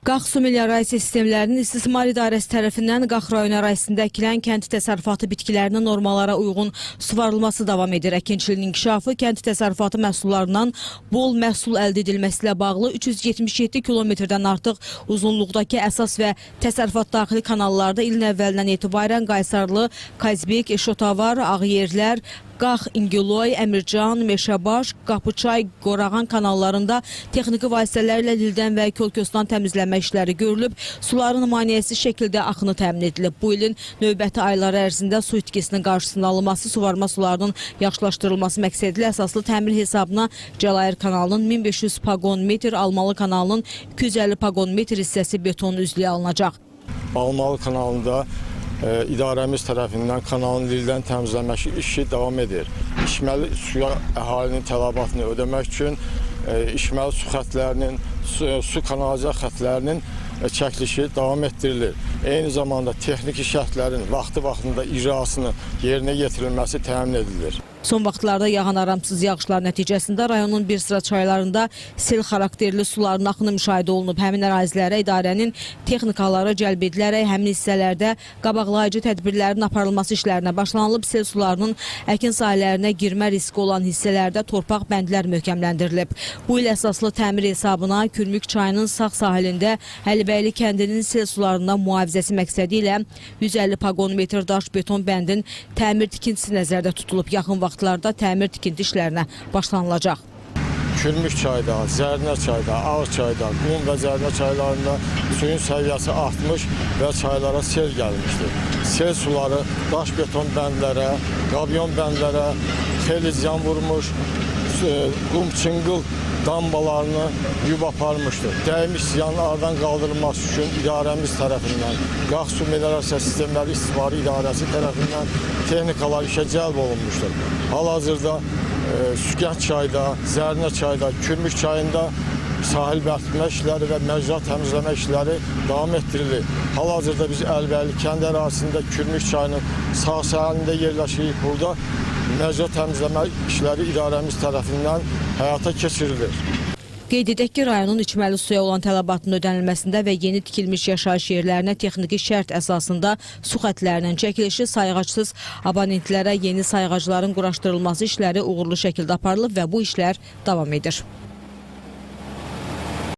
Qax su meliorasiya sistemlərinin istismar idarəsi tərəfindən Qax rayonu ərazisində əkilən kənd təsərrüfatı bitkilərinin normalara uyğun suvarılması davam edir. Əkinçiliyin inkişafı kənd təsərrüfatı məhsullarından bol məhsul əldə edilməsi ilə bağlı 377 kilometrdən artıq uzunluqdakı əsas və təsərrüfat daxili kanallarda ilin əvvəlindən etibarən Qaysarlı, Kazbek, Şotavar, Ağyerlər, Qax, İngiloy, Əmircan, Meşəbaş, Qapıçay, Qorağan kanallarında texniki vasitələrlə lildən və kölkösdan təmizlənmə işləri görülüb, suların maneəsiz şəkildə axını təmin edilib. Bu ilin növbəti ayları ərzində su itkisinin qarşısının alınması, suvarma sularının yaxşılaşdırılması məqsədilə əsaslı təmir hesabına Cəlayir kanalının 1500 paqon metr, Almalı kanalının 250 paqon metr hissəsi beton üzlüyə alınacaq. Almalı kanalında idarəmiz tərəfindən kanalın lildən təmizlənmə işi davam edir. İçməli suya əhalinin tələbatını ödəmək üçün içməli su xətlərinin, su kanalizasiya xətlərinin çəkilişi davam etdirilir. Eyni zamanda texniki şərtlərin vaxtı-vaxtında icrasını yerinə yetirilməsi təmin edilir. Son vaxtlarda yağan aramsız yağışlar nəticəsində rayonun bir sıra çaylarında sel xarakterli suların axını müşahidə olunub. Həmin ərazilərə idarənin texnikaları cəlb edilərək həmin hissələrdə qabaqlayıcı tədbirlərin aparılması işlərinə başlanılıb. Sel sularının əkin sahələrinə girmə riski olan hissələrdə torpaq bəndlər möhkəmləndirilib. Bu il əsaslı təmir hesabına Kürmük çayının sağ sahilində Əlibəyli kəndinin sel sularından mühafizəsi məqsədi ilə 150 paqon metr daş beton bəndin təmir tikintisi nəzərdə tutulub. Yaxın vaxtlarda təmir tikinti işlərinə başlanılacaq. Kürmük çayda, Zərinə çayda, Ağ çayda, Qum və Zərinə çaylarında suyun səviyyəsi artmış və çaylara sel gəlmişdir. Sel suları daş beton bəndlərə, qabyon bəndlərə xeyli ziyan vurmuş, qum çınqıl dambalarını yub aparmışdır. Dəymiş ziyanın aradan qaldırılması üçün idarəmiz tərəfindən, Qax su meliorasiya sistemləri istismarı idarəsi tərəfindən texnikalar işə cəlb olunmuşdur. Hal-hazırda Sügət çayda, Zərinə çayda, Kürmük çayında sahil bərkitmə işləri və məcra təmizləmə işləri davam etdirilir. Hal-hazırda biz Əlbəyli kənd ərazisində Kürmük çayının sağ sahilində yerləşirik. Burada məcra təmizləmə işləri idarəmiz tərəfindən həyata keçirilir. Qeyd edək ki, rayonun içməli suya olan tələbatının ödənilməsində və yeni tikilmiş yaşayış yerlərinə texniki şərt əsasında su xətlərinin çəkilişi, sayğacsız abonentlərə yeni sayğacların quraşdırılması işləri uğurlu şəkildə aparılıb və bu işlər davam edir.